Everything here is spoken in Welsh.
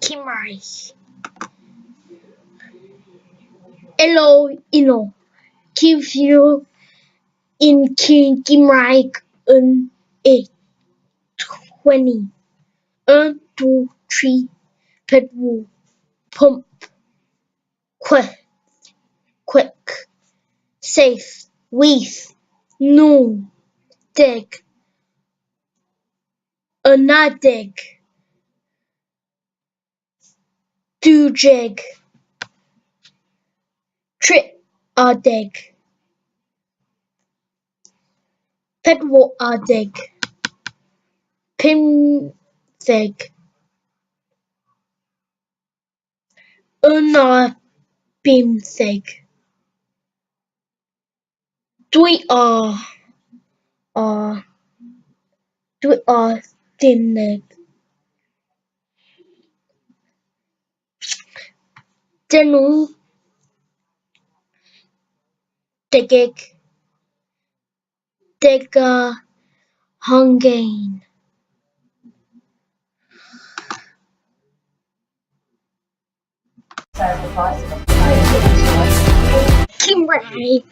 Cymraeg. Elo uno. Cyfio yn Gymraeg yn y 20. 1, 2, 3, 4, 5, 6, 7, 8, 9, 10. 11, 12, 13, 14, 15, 15, 2 a 2 a 11. Dyn nhw degeg dega hongein. Cymraeg.